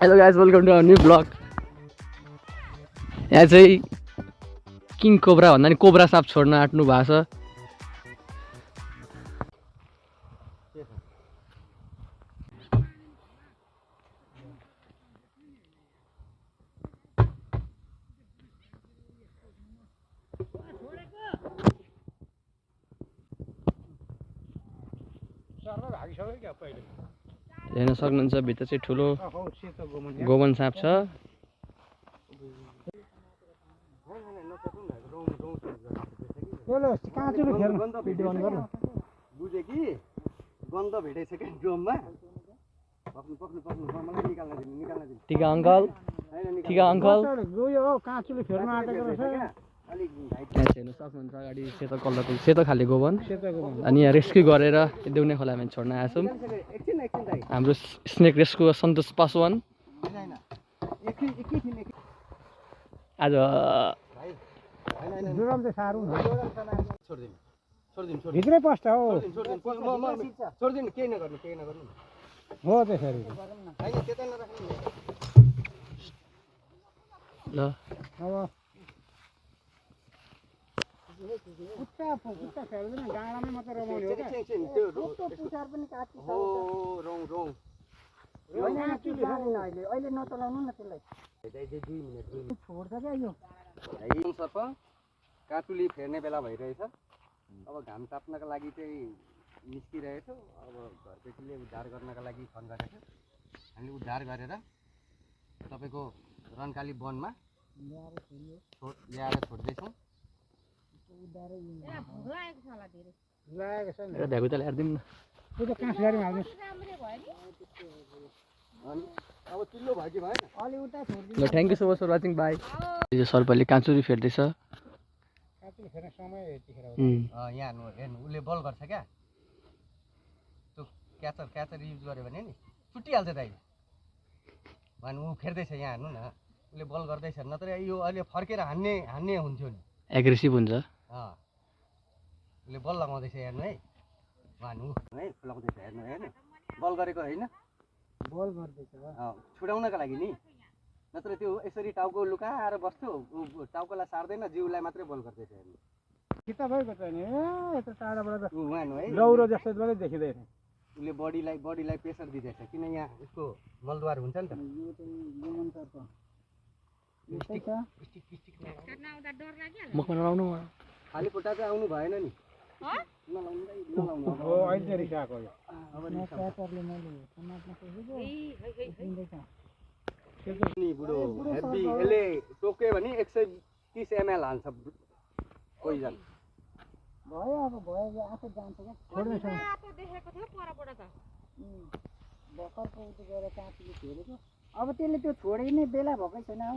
Hello guys, welcome to our new blog. यहाँ चाहिँ king cobra भन्दा नि कोब्रा साप छोड्न आँट्नु भएको छ। हेर्न सक्नुहुन्छ भित्र चाहिँ ठुलो गोवन साप छ। बुझे कि गन्ध भेटेछ क्या ड्रममा। टिका अङ्कल, टिका अङ्कल। यहाँ हेर्न सक्नुहुन्छ अगाडि सेतो कलरको सेतो खाले गोवन अनि यहाँ रेस्क्यु गरेर देउने खोलामा छोड्न आएको छौँ। हाम्रो स्नेक रेस्क्यु सन्तोष पासवान आज भित्रै पस्छ हो छोडिदिनु केही नगर्नु हो त्यसरी ल अब खुट्टा फेर्दैन डाँडामै मात्रै रमाउने हो क्या अहिले नचलाउनु न त्यसलाई छोड्छ क्या यो सर्प काटुली फेर्ने बेला भइरहेछ। अब घाम ताप्नका लागि चाहिँ निस्किरहेछ। अब घरपेटीले उद्धार गर्नका लागि फोन गरेको छ। हामीले उद्धार गरेर तपाईँको रन्काली वनमा ल्याएर छोड्दैछौँ। भ्यागु त ल्याएर दिउँ न। त्यो त काँस गाडीमा हाल्नुहोस् अनि अब चिल्लो भयो कि भएन अलि उता छोडिदिनु ल thank you so much for watching, bye. यो सर्पले काँचुरी फेर्दैछ। काँचुली फेर्ने समय यतिखेर हो यहाँ हेर्नु उसले बल गर्छ क्या। त्यो क्याचर युज गर्यो भने नि छुट्टिहाल्छ दाइ। भने ऊ फेर्दैछ यहाँ हेर्नु न, उसले बल गर्दैछ। नत्र यो अहिले फर्केर हान्ने हुन्थ्यो नि, एग्रेसिभ हुन्छ। उसले बल लगाउँदैछ हेर्नु है। भानु है लगाउँदैछ हेर्नु बल गरेको होइन, बल गर्दैछ छुडाउनका लागि नि। नत्र त्यो यसरी टाउको लुकाएर बस्थ्यो, टाउकोलाई सार्दैन, जिउलाई मात्रै बल गर्दैछ हेर्नु। किता भएको छ नि यत्रो टाढाबाट त उहाँ है लौरो जस्तो मात्रै देखिँदैन। उसले बडीलाई प्रेसर दिँदैछ, किन यहाँ उसको मलद्वार हुन्छ नि त। मुखमा नलाउनु। खाली खुट्टा चाहिँ आउनु भएन नि। अहिले रिसाएको यो बुढो हेभी यसले टोक्यो भने 130 ml हाल्छ पोइजन। भयो अब भयो आफै जान्छ क्या छोड्दैछ भर्खरको उयो गरेर काँचुली फेरेको। अब त्यसले त्यो छोडिने बेला भएकै छैन हौ।